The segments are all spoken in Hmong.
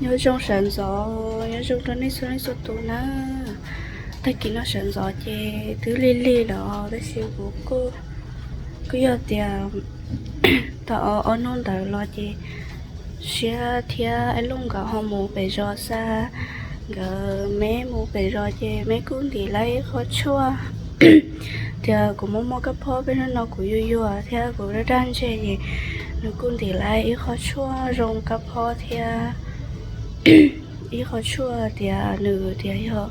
Nyob zoo sawv ntxov, nyob zoo rau nej txhua leej txhua tus na. Tag kis no sawv ntxov ces twb lig lig lawm tab sis kuv kuj, kuj yog tias tau ob hnub ntawd los ces Siab thiab Aib Looj nkawd ho mus pem zos xa, nkawd meb mus pem zos ces meb kuj ntim lawv ib qho tshuaj tias kuv muaj muaj kab phob peb hnub no kuv yuag yuag thiab kuv daj daj ntseg ces nws kuj ntim lawv ib qho tshuaj zoo kab phob thiab ib qho tshuaj tias nws tias yog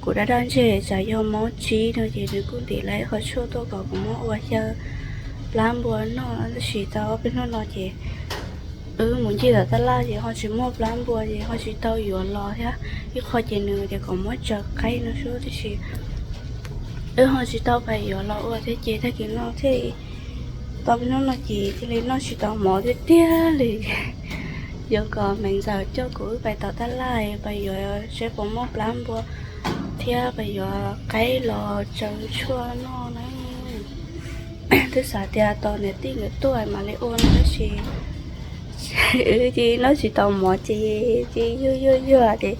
kuv daj daj ntseg tsam yog mob tsib no ces nws kuj ntim lawv ib qho tshuaj tuaj kom kuv muab ua xyaw plab npua noj tab sis tau ob peb hnub no ces wb mus ncig tom tab laj ces ho tsis muaj plab npua ces ho tsis tau yuav los thiab. Ib qho ces nws tias kom muab tsaws qaib no xwb tab sis wb ho tsis tau pais yuav los ua thiab ces tag kis no thiaj li tau ob peb hnub no ces thiaj li noj tsis tau mov tiag tiag li. Yuav kom me ntxawm coj kuv wb pais tom tab laj pais yuav seb puas muaj plab npua thiab pais yuav qaib los tsaws tshuaj noj na. Twb xav tias tos niam tij nkawd tuaj mam li ua no tab sis wb ces noj tsis tau mov ces ces yuag yuag yuag ces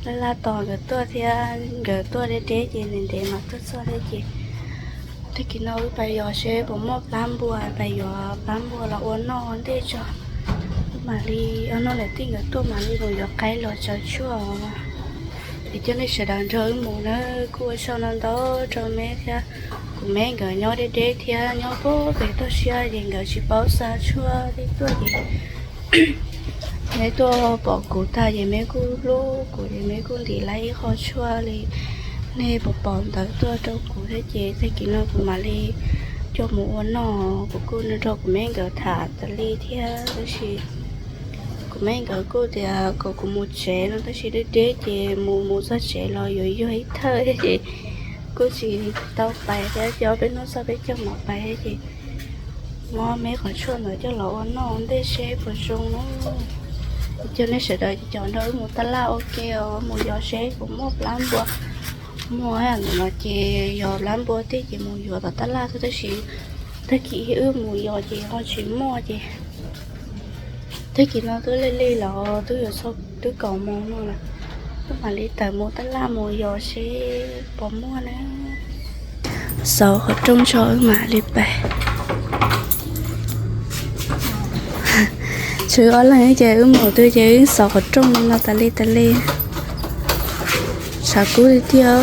laj laj tos nkawd tuaj thiab nkawd tuaj deb deb ces ntev ntev mam tuaj txog thiab ces tag kis no wb pais yos seb puas muaj plab npua pais yuav plab npua los ua noj ua ntej tso. Wb mam li, noj niam tij nkawd tuaj mam li mus yuav qaib los tsaws tshuaj os. Es coj nej sawv daws nrog wb mus na, kuj ua tsaug ntau ntau rau meb thiab. Kuv meb nkawd nyob deb deb thiab nyob pem toj siab ces nkawd tsis paub xa tshuaj li tuaj ces meb tuaj pom kuv tag ces meb kuj hlub kuv ces meb kuj ntim lawv ib qho tshuaj li. Nej puas pom ntawv tuaj rau kuv thiab ces tag kis no kuv mam li coj mus ua noj. Kuv kuj nrog kuv meb nkawd tham tas li thiab tab sis kuv meb nkawd kuj tias kom kuv mus tsev no tab sis deb deb ces mus mus txog tsev los yuav yuag ib thawj thiab ces kuj tsis tau pais thiab ces ob peb hnub txog peb caug mam pais thiab ces muab meb qhov tshuaj ntawd coj los ua noj ua ntej seb puas zoo na. Coj nej sawv daws cov nrog wb mus tab laj ua ke os, mus yos seb puas muaj plab npua. Muaj ntawm no ces yog plab npua tiag ces mus yuav tom tab laj xwb tab sis tag kis wb mus yos ces ho tsis muaj ces tag kis no twb lig lig los twb yuav txog twb kaum moos no lawm, wb mam li tawm mus tab laj mus yos seb puas muaj na. Xaus qhov rooj tso wb mam li pais. Tshuav ob leeg ces wb mus twg ces wb xaus qhov rooj li no tas li tas li. Tshav kub tiag tiag.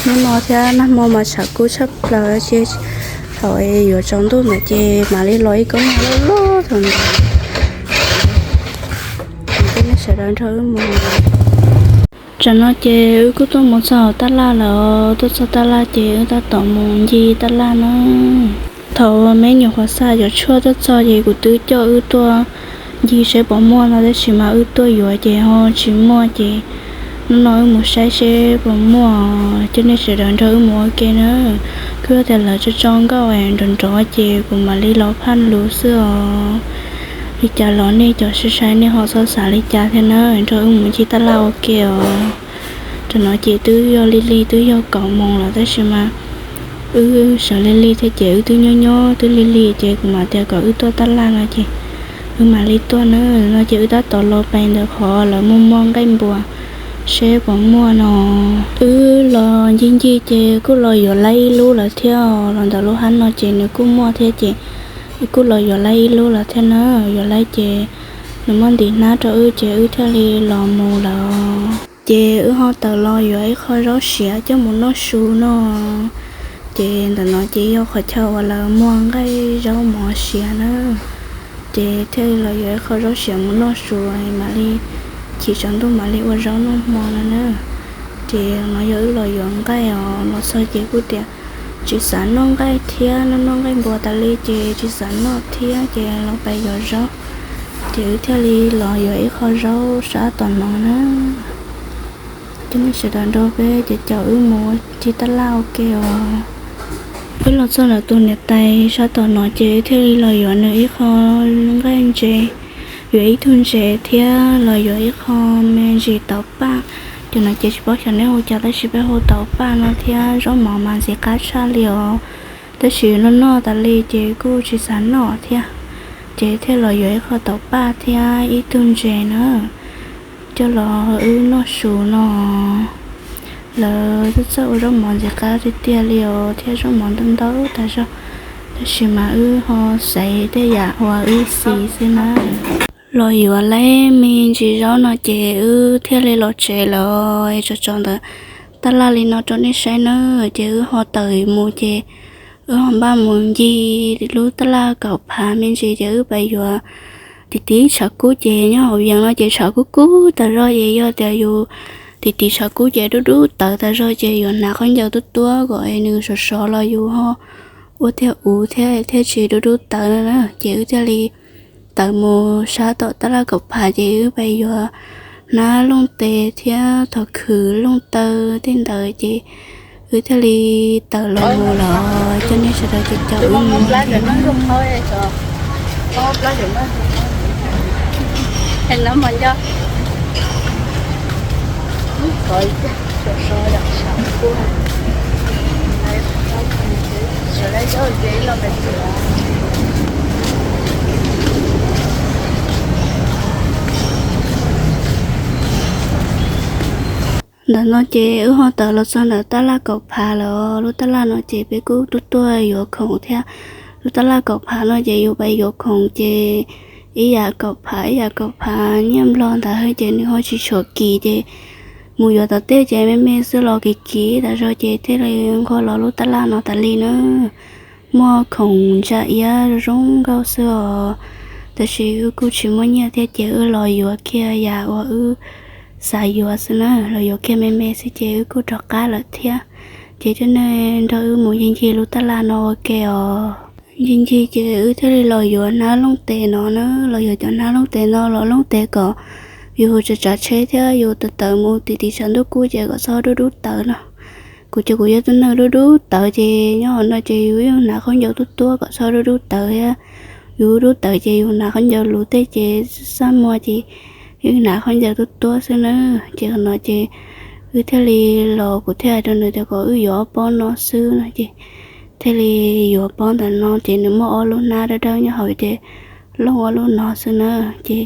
Hnub no thiab nag hmo mas tshav kub tshaj plaws ces thaum yuav tsaus ntuj ntawd ces mam li los ib koob loj loj thaum ntawd. Coj nej sawv daws nrog wb mus. Tsam no ces wb kuj tuaj mus txog hauv tab laj lawm, tuaj txog tab laj ces wb tab tom mus ncig tab laj na. Thaum me nyuam qhuav xa cov tshuaj tuaj txog ces kuv twb coj wb tuaj ncig seb puas muaj no tab sis mas wb tuaj yuav ces ho tsis muaj ces hnub no wb mus saib seb puas muaj. Coj nej sawv daws nrog wb mus ua ke na. Kuj yog tias lawv tso tso nkauj nrov nrov ces kuv mam li los phaj lus xwb os. Li cas los nej cov saib saib nej ho txhob xav li cas thiab na, nrog wb mus ncig tab laj ua ke os. Tam no ces twb yog lig lig twb yog kaum moos lawm tab sis mas wb sawv lig lig thiab ces wb twb nyob nyob twb lig lig ces kuv mam tias kom wb tuaj tab laj no ces wb mam li tuaj na. No ces wb tab tom los pais ntawm qhov lawv muaj muaj nqaij npua seb puas muaj no. Wb los ncig ncig ces kuj los yuav laib ib lub lawm thiab, los ntawm lub hab no ces nws kuj muaj thiab ces kuj los yuav laib ib lub lawm thiab na. Yuav laib ces nws muaj ntim hnab rau wb ces wb thiaj li los mus lawm. Ces wb ho tawm los yuav ib qho zaub siav coj mus noj su no. Ces ntawm no ces yog qhov chaw uas lawv muag nqaij zaub mov siav na. Ces thiaj li los yuav ib qho zaub siav mus noj su, mam li chim tsaus ntuj mam li ua zaub noj hmo no na. Ces no yog wb los yuav nqaij os, los txog ces kuj tias tsis xav noj nqaij thiab, noj noj nqaij npua tas li ces tsis xav noj thiab ces los pais yuav zaub. Ces wb thiaj li los yuav ib qho zaub sab tom no na. Coj nej sawv daws nrog peb cov caum wb mus ncig tab laj ua ke os. Wb los txog ntawm tus niam tais sab tom no ces wb thiaj li los yuav nws ib qho nqaij ntses, yuav ib tug ntses thiab los yuav ib qho me ntsis tauv paj. Cov no ces tsis paub xyov nej hu cas tab sis peb hu tauv paj no thiab. Zaub mov mas ntxim qab tshaj li os, tab sis noj noj tas li ces kuj tsis xav noj thiab. Ces thiaj los yuav ib qho taum paj thiab ib tug ntses na, coj los wb noj su no. Lawv twb txawj ua zaub mov ntxim qab tiag tiag li os, thiab zaub mov ntau ntau tas zog, tab sis mas wb ho xaiv tej yam uas wb xis xwb na. Los yuav lawm me ntsis zaub no ces wb thiaj li los tsev lawm, tso tso ntawm tab laj li no rau nej saib na. Ces wb ho tawm mus ces wb ho npaj mus ncig lub tab laj kaum phav me ntsis ces wb pais yuav tim tiv tshav kub ces nyob hauv yees no ces tshav kub kub tas zog ces yog tias yus tim tiv tshav kub ces dub dub tawv tas zog ces yuav hnav khaub ncaws tuab tuab kom nws sov sov los yus ho ua thiaj uv thiab thiaj tsis dub dub tawv na. Ces wb thiaj li tawm mus sab tom tab laj kaum phav ces wb pais yuav hnab looj tes thiab thom khwm looj taw tej ntawd ces wb thiaj li tawm los mus lawm, coj nej sawv daws caum wb mus. Ntawm no ces wb ho tawm los txog ntawm tab laj kaum phav lawm. Lub tab laj no ces peb kuj tuaj tuaj yuav khoom thiab. Lub tab laj kaum phav no ces yus pais yuav khoom ces ib yam kaum phav ib yam kaum phav nyiaj nplog ntawd ces nws ho tsis tshua kim ces mus yuav tom tej ces me me xwb los kim kim tas zog ces thiaj li nquag los lub tab laj no tas li na. Muaj khoom ntsa iab zoo nkauj xwb os, tab sis wb kuj tsis muaj nyiaj thiab ces wb los yuav kiag yam uas wb xav yuav xwb na, los yuav kiag me me xwb ces wb kuj rov qab lawm thiab. Ces coj nej nrog wb mus ncig ncig lub tab laj no ua ke os. Ncig ncig ces wb thiaj li los yuav hnab looj tes no na, los yuav cov hnab looj tes no los looj tes kom yus tsav tsav tsheb thiab yus tawm tawm mus tim tiv tshav ntuj kub ces kom txhob dub dub tawv no. Kuv ces kuv yog tus neeg dub dub tawv ces nyob hauv no ces yus yeej hnav khaub ncaws tuab tuab kom txhob dub dub tawv thiab. Yus dub tawv ces yus hnav khaub ncaws luv tej ces xab muag ces yeej hnav khaub ncaws tuab tuab xwb na. Ces qhov no ces wb thiaj li los, kuv thiaj hais rau nws tias kom wb yuav ob pob no xwb no ces thiaj li yuav pob ntawm no ces nws muaj ob lub hnab dawb dawb nyob hauv ces looj ob lub no xwb na. Ces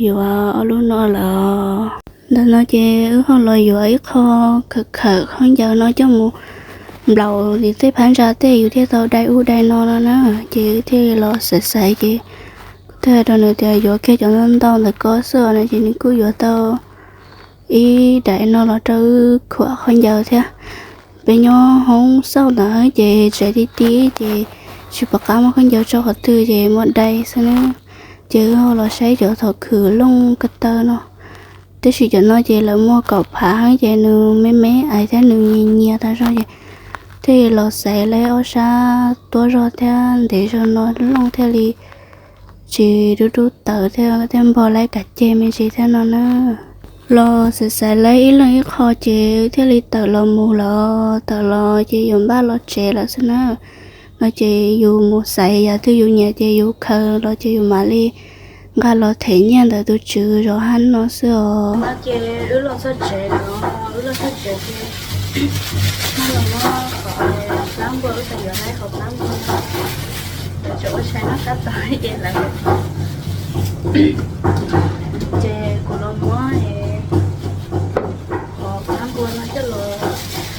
yuav ob lub no lawm. Ntawm no ces wb ho los yuav ib qho khawm khawm khaub ncaws no coj mus nplaum li tej phab ntsa tej yus thiaj tau dai ub dai no no na. Ces wb thiaj li los xaiv xaiv ces kuv thiaj hais rau nws tias yuav kiag cov ntau ntau ntawm ko xwb no ces nws kuj yuav tau ib daim no los rau wb khuam khaub ncaws thiab. Peb nyob hoob xauj ntawd ces tsev ti ti ces tsis pom qab muab khaub ncaws tso qhov twg ces muab dai xwb na. Ces wb ho los saib cov thom khwm looj ko taw no. Tab sis cov no ces lawv muag kaum phav ces nws me me ais thiab nws nyias nyias tas zog ces thiaj li los xaiv lawm ob sab tuab zog thiab ntev zog no looj thiaj li tsis dub dub tawv thiab thiaj npog laib kav ceg me ntsis thiab no na. Los xaiv xaiv lawm ib leeg ib qho ces thiaj li tawm los mus lawm. Tawm los ces yuav npaj los tsev lawm xwb na. No ces yus mus xaiv yam twg yus nyiam ces yus khaws los ces yus mam li nqa los them nyiaj ntawm tus tswv zov hab no xwb os. Ces wb los txog tsev lawm, wb los txog tsev ces muab los muab qhov plab npua, wb tau yuav laib qhov plab npua no, lawv tseem ua tshais noj qab tod ces lawv, ces kuv los muab qhov plab npua no coj los,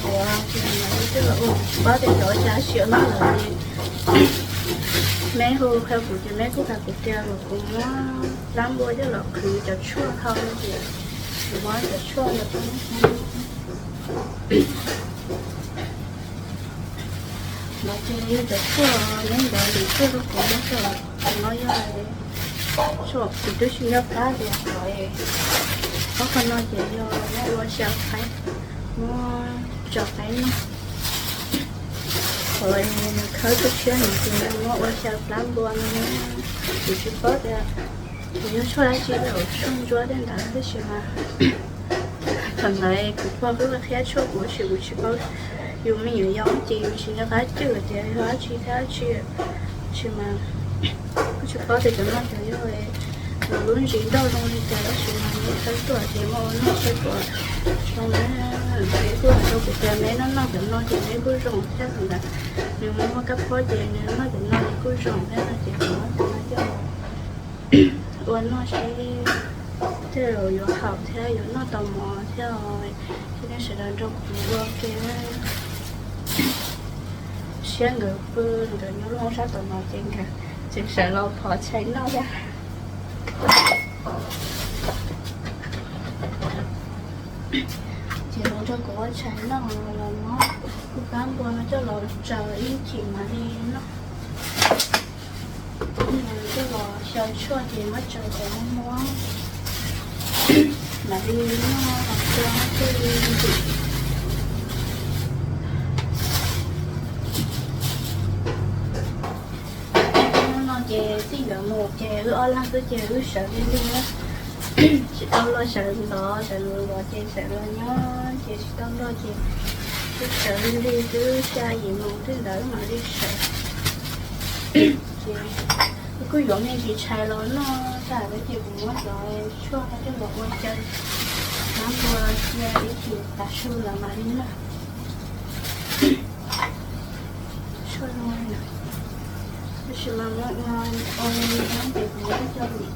ua, coj los ua, tsis paub tias cov ua cas siav no lawm ces meb hu qhia kuv ces meb kuj hais kuv tias kom kuv muab plab npua coj los qhwv cov tshuaj hau no ces kuv muab cov tshuaj no rau meb saib. No ces yog cov tshuaj neb ntawd lwm tshuaj rau kuv muab tso, no yog tshuaj kuv twb tsis nco qab tias qhov, qhov no ces yog muab ua xyaw qaib, muab tso qaib noj. Qhov nws khawb tshiab tshiab no ces yog muab ua xyaw plab npua no na. Kuv tsis paub tias kuv yog tshuaj dab tsi, tshuaj ntsuab tej ntawd tab sis mas thaum ntawd kuv pog wb qhia tshuaj kuv tab sis kuv tsis paub, yus me nyuam yaus ces yus tsis nco qab cwj tias yog dab tsi thiab dab tsi, tab sis mas kuj tsis paub tias cov no cov yog lub ntsis nrauj zoo li cas tab sis mas nws khawb tuaj ces muab ua noj saib puas zoo na. Neb kuj hais rau kuv tias neb noj noj cov no ces neb kuj zoo thiab ntawd. Nws muaj muaj kab phob ces nws noj cov no nws kuj zoo thiab no ces kuv muab cov no coj ua noj seb tej zaum yuav haum thiab yuav noj tau mov thiab. Ces nej sawv daws nrog kuv ua ke. Siab nkawd pw, nkawd nyob lub hoob sab tom no ces nkawd tseem sawv los phov tshais noj thiab. Ces los nrog kuv ua tshais noj, los muab kuv plab npua no coj los tsaws ib chim mam li noj. Coj los xyaw tshuaj ces muab tsaws kom muab muab mam li noj los tso thiaj li ntim. Hnub no ces txij nkawd mus ces wb ob leeg xwb ces wb sawv lig lig, tsis tau luag sawv ntxov, sawv ntxov ces sawv los nyob ces tsis tau luag ces wb sawv lig lig xwb, xya yim moos twb ntawd mam li sawv. Ces wb kuj yuav me ntsis tshais los noj tag lawm ces kuv muab cov tshuaj no coj los ua xyaw plab npua cia ib chim tav su lawm mam li noj. Tshuaj no, tab sis mas muab ua ua li no ces kuv muab coj lim.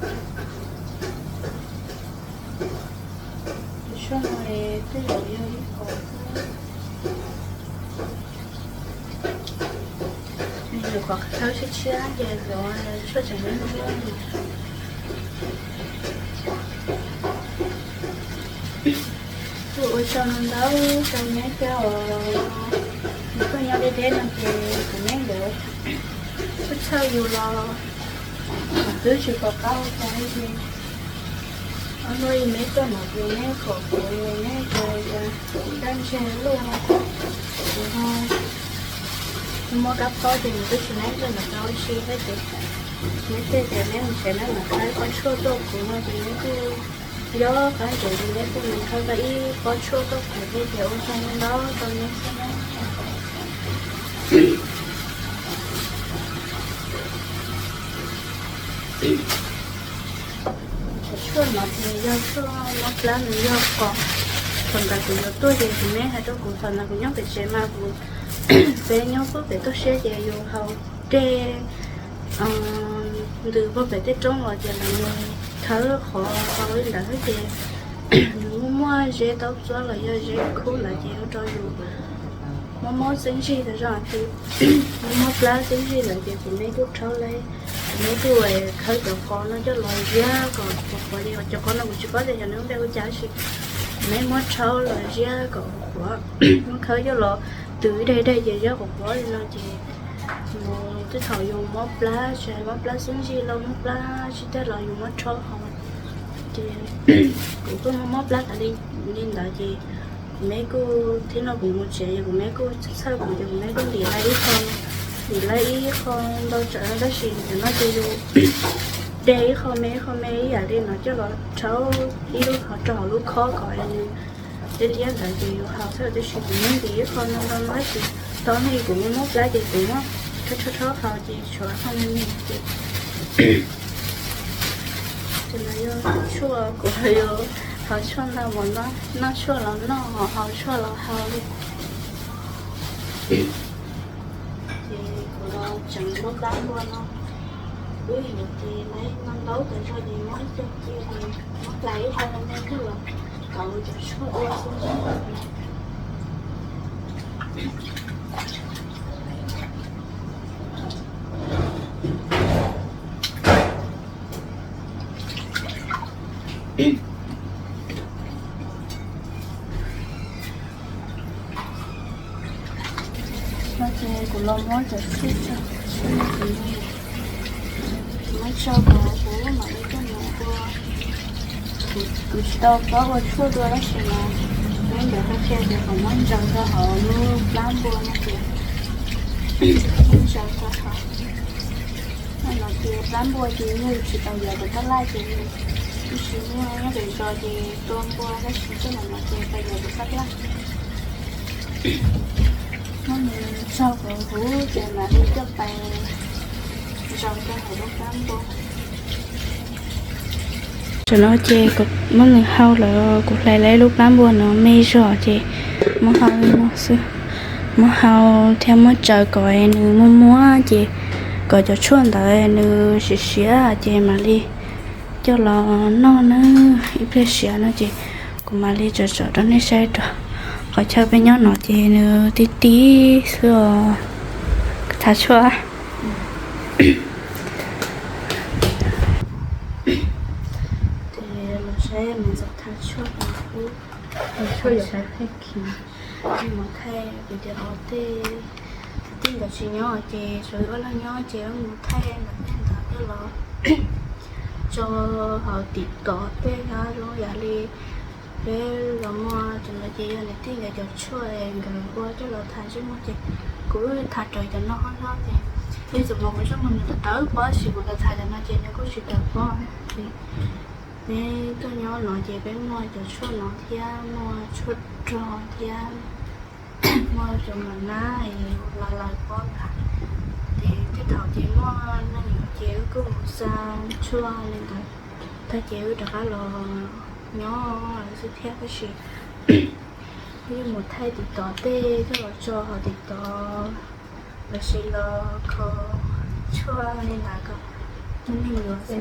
Tus tshuaj no tej zaum yog ib qho xwb, nws nyuam qhuav khawb tshiab tshiab ces cov tshuaj tseem ntsuab ntsuab li. Kuj ua tsaug ntau ntau rau neb thiab os. Nws kuj nyob deb deb no ces kuv neb nkawd kuj txhawj yus los twb tsis pom qab ua cas li ces ob hnub ib neb tuaj no ces neb kom kuv neb ces dab ntseg luaj no kuv ho muab kab phob ces nws twb tsis neb tuaj ntawm no ua si thiab ces neb tej tias neb mus tsev neb mam khawb pob tshuaj tuaj kuv no ces neb kuj nco qab ntsoov ces neb kuj mus khawb tau ib pob tshuaj tuaj kuv thiab ces ua tsaug ntau ntau rau neb thiab na. Cov tshuaj no ces yog tshuaj mob plab, nws yog qos. Thaum ntawd kuv yuav tuaj ces kuv neb hais rau kuv, thaum ntawd kuv nyob pem tsev mas kuv, peb nyob pub pem toj siab ces yus haus dej ntws puag pem tej roob los ces lawv mus khawb qhov hau li ntawd ces nws muaj muaj zeb taub txuab los yog zeb khub lawm ces ua rau yus mob mob txeeb zig tas zog ces mob plab txeeb zig lawm ces kuv neb kuj rhaub li, kuv neb kuj khawb cov qos no coj los ziab kom qhuav qhuav li. Cov qos no kuv tsis paub tias xyov nws lub npe ua cas tab sis kuv neb muab rhaub los ziab kom qhuav, muab khawb coj los tws ib daig ib daig ces ziab qhuav qhuav li no ces mus tej thaum yus mob plab, tsis hais mob plab txeeb zig los mob plab tsis tag los yus muab rhaub haus. Ces kuv kuj mob mob plab tas li, li ntawd ces kuv neb kuj, thaum no kuv mus tsev ces kuv neb kuj txhawj kuv ces kuv neb kuj ntim lawv ib qho, ntim lawv ib qho ntau tsawv no tab sis tam no ces yus de ib qho me ib qho me ib yam li no coj los rhaub ib lub qhov rau hauv lub khob kom nws liab liab ntawd ces yus haus txhawj tab sis kuv neb ntim ib qho ntau ntau no tab sis tau ne kuv mob mob plab ces kuv muab rhaub rhaub rhaub haus ces tshuav qho me me ces Ces no yog tshuaj, kuv yuav haus tshuaj ntau mus noj tshuaj los noj, haus tshuaj los haus li. Ces kuv los tseem lub plab npua no, wb yuav ces lawv no ntaub tas zog ces muab cog cia ces muab plais ib qho me me coj los kauv cov tshuaj ua xwb. No ces kuv los muab cov tshuaj tso, kuv muab tso kom kuv mam li coj mus ua. Kuv tsis tau paub ua tshuaj dua tab sis mas peb ntawd qhia tias kom muab ntsaws rau hauv lub plab npua no ces muab ntsaws rau hauv. No ces plab npua ces yog tsis tau yos kom taj laj ces ib sim muaj nyob pem zos ces tua npua tab sis tej no ces tau yos kom taj laj. Muab mus tso kom huv ces mam li coj pais ntsaws rau hauv lub plab npua. Tam no ces muab nws hau lawm, kuv hlais lawm lub plab npua no me zog ces muab hau li no xwb. Muab hau thiab muab tsaws kom nws muag muag ces kom cov tshuaj ntawd nws siav siav ces mam li coj los noj na. Ib pliag siav no ces kuv mam li tsom tsom rau nej saib rau. Qhov chaw peb nyob no ces nws ti ti xwb os. Thav tshuaj. Ces los saib Maiv Ntxawm thav tshuaj, thav tshuaj, mus thaij vim tias tej tij nkawd tsis nyob ces tsuas wb ob leeg nyob ces wb mus thaij ntawm tej ntawd coj los tso hauv TikTok tej no zoo yam li peb los muaj cov no ces yog niam tij nkawd cov tshuaj nkawd ua coj los thav ntsej muag ces kuv wb thav raws cov no hlob hlob ces yeej txawm mus kuv tsuas mus nws tawv pob sis kuv thav thav cov no ces nws kuj tsis tawv pob. Peb tuaj nyob no ces peb muaj cov tshuaj no thiab muaj tshuaj rog thiab muaj cov mov nab lawv lawv pob ntawd. Ces tej thaum ces muaj neeg ces wb kuj mus xa tshuaj li ntawd tag ces wb rov qab los nyob xwb thiab tab sis wb yeej mus thaij TikTok tej coj los tso hauv TikTok lossis los kho tshuaj li ntawd kom muaj neeg yuav xwb.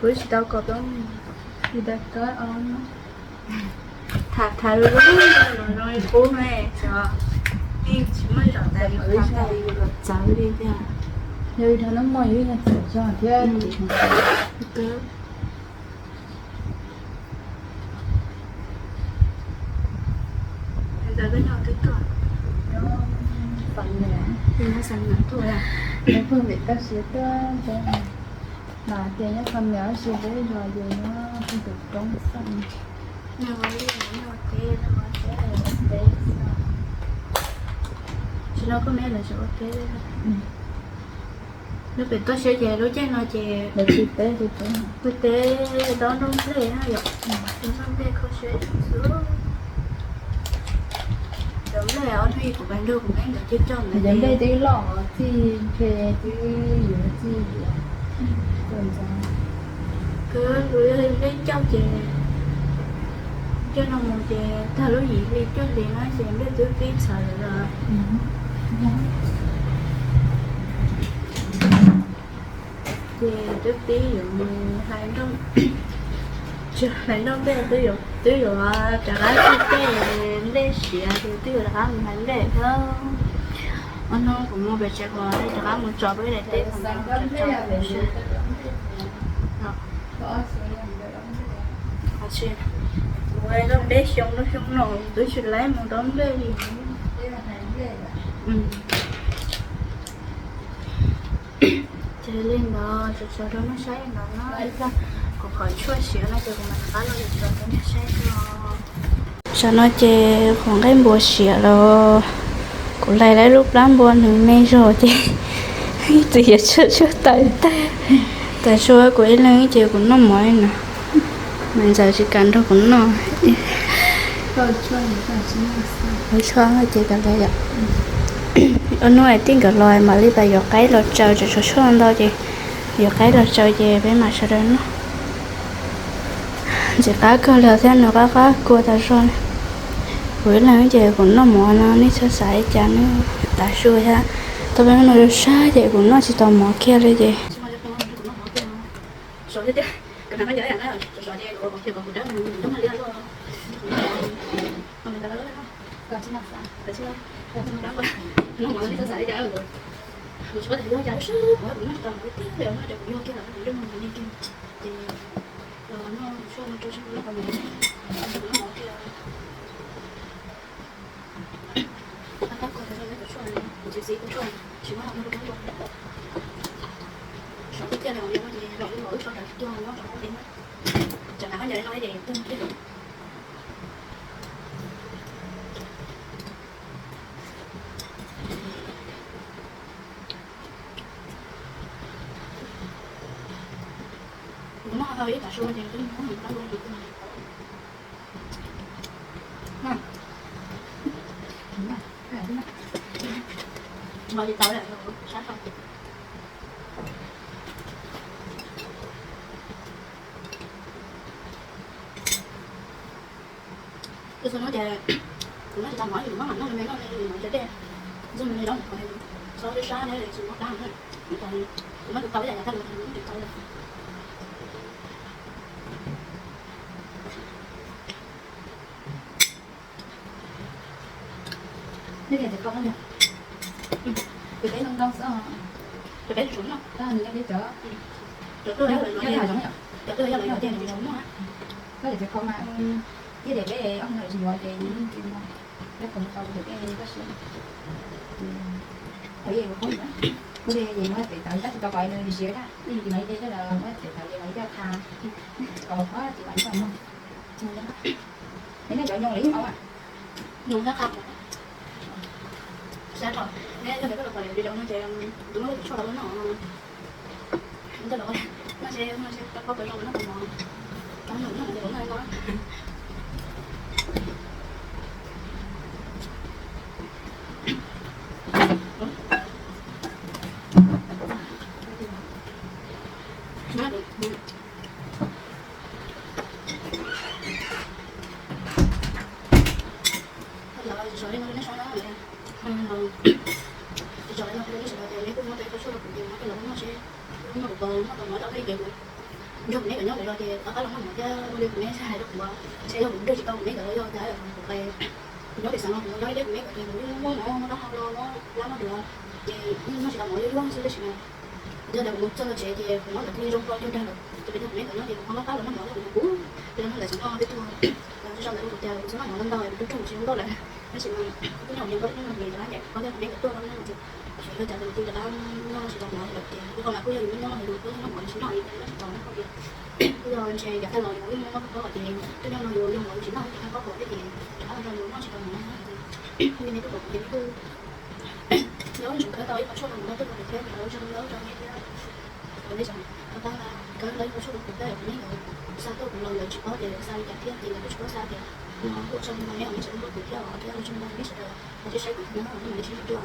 Kuv tsis tau kho plaub mug. Tham tham lus lus los zoo li qub ne, xyov yeej tsis muaj zaum ntawd li txawv li tiag. Yog li no muaj ib yam txawv zog thiab. Ntawd koj nyob twg tuaj? Nyob Xam Nam tuaj, nyob Phooj Ywg toj siab tuaj, mas tias nyob Xam Nam tab sis peb zos ces nyob Phooj Ywg roob xeem. Tsis no koj me lawv tseem ua teb. Lub pem toj siab ces lub caij no ces lawv tsis teb, teb dob nroj nplej na yom, dob nroj nplej kho siab xwb. Cov nplej ob hnub kuv pais nrog kuv me nkawd coj coj ntawd cov nplej twb loj txij phe twb yuav txij. Kuv nplej coj ces coj no mus ces tag lub yim hli cuaj hli na ces nplej twb pib txhawv lawm. Ces twb pib yuav mus hlais nroj, hlais nroj nplej twb yuav rov qab txij tej nplej siav ces twb yuav rov qab mus hlais nplej thiab. Ob hnub kuv mus pem tsev kuv rov qab mus tso peb daim teb thaum ntawd. Kuv ua peb xyoo lub xyoo no twb tsis laib mus dob nplej li. Ces li ntawd tso tso rau nej saib ntawd na, kuv qhov tshuaj siav no ces kuv mam rov qab los tso rau nej saib no. Tam sim no ces qhov nqaij npua siav los kuv hlais tau lub plab npua nws me zog ces txawm yuav tshuaj tshuaj tawm tag. Tam sim no kuv ib leeg ces kuv noj mov li no, Maiv Ntxawm tsis kam nrog kuv noj. Tshuaj ces kam li yom. Ob hnub tij nkawd los mam li pais yuav qaib los tsaws, tsam tshuaj ntau ces yuav qaib los tsaws ces peb mam sawv daws noj. Ntxim qab kawg li thiab, nws qab qab kua tas zog li. Kuv ib leeg ces kuv noj mov no, nej txhob xav li cas, nej tav su thiab. Tau peb no sab ces kuv noj tsis tau mov kiag li ces Tus xwb no ces kuv noj tsis tau mov, kuv muab mam noj me noj li mov cov dej, ntxuag me li zaub mov, txhob sab sab thiab tsis muab dab na. Kuv muab tus tau ib yam yam tag los kuv tsis tau li. Nej tias txiv qau no, tus peb ntoo ntoo xwb. Tus peb tsuv no, nws nyob peb cov, cov tuaj yog lawv, cov tuaj yog lawv yog tiag nws zoo muaj. Koj tias txiv qau mas, thiab tias peb ob hnub no tsis yuav ces nws yeej tsis muaj. Peb qhov mus tau tus peb koj siab. Qhov yeej ua qub, kuv li yeej muab txiv tawv tab sis tau kom nws siav thiab, ib yam li tej coj los muab txiv tawv ces los coj tha, kom qhuav txiv tawv coj mus. Es nej cov nyoos li yeej ua, nyoos thiab qha. Xav thaum neb yog tias koj los pom lawm ces cov no ces tus muab tus tshuaj los ua noj, tus los noj ces noj pab pawg zoo noj tus mov, tau noj noj ces los noj no. Lawv tsis tso li no rau nej saib na, tsis tso li no rau nej saib ces neb kuj muab tau ib qho tshuaj rau kuv ces kuv muab coj los ua noj seb, noj kuv noj tau mov rau nej ces kuv nrog kuv neb kom nyob lawm los ces qab qab los noj mov thiab ua li kuv neb hais rau kuv, ntshe yog kuv nrog tsis tau kuv neb nkawd los yog cas kuv nyob pem xeev no kuv nyob ib teb kuv neb kom ces kuv yeej muab mov muab taub hau los muab plab muab duav ces yeej noj tsis tau mov yuag yuag xwb tab sis mas yog tias kuv mus txog tsev ces kuv muab lawv tus zoo rau cog dag lawm ces peb nrog kuv neb nkawd nyob ces kuv ho qab qab los noj mov thiab kuv mus kuv ces nrog lawv tsis noj tej tug. Lawv tsis tso ntawm rau kuv tias kuv txhob noj mov ntau ntau es kuv rau rau kuv tsis zoo nkauj lawm, tab sis mas kuj nyob ua li nkauj nyob ua li ncov lab ncaim kuv paub thiab kuv neb nkawd tuaj tau noj ces yog cas ces kuv twb rov qab noj tsis tau mov lawm ces kuv qhov mas kuj yog yus nyob yus kuj noj mov tsis noj li kuj tsis tau noj li. Kuj yog ntshe yav tag los yus yeej muab muab koj ces twb nyob no yus yog mov yus tsis noj ces koj paub kuv thiab ces rov qab los rau yus noj tsis tau mov no ces kuj li neb tuaj pom kuv ces neb kuj yog ib tsoom khawb tau ib qho tshuaj rau kuv no tuaj rau kuv thiab ces ua tsaug ntau rau neb thiab. Ua li tsoom khawb tau ib qho tshuaj rau kuv thiab neb nkawd xa tuaj kuv los nkawd tsis paub ces xa li cas thiab ces nkawd kuj tsis paub xa ces ua tsaug ntau neb os, neb tseem tuaj pom kuv thiab ua tsaug ntau neb sawv daws uas saib kuv no, neb mam li sib ntsib dua.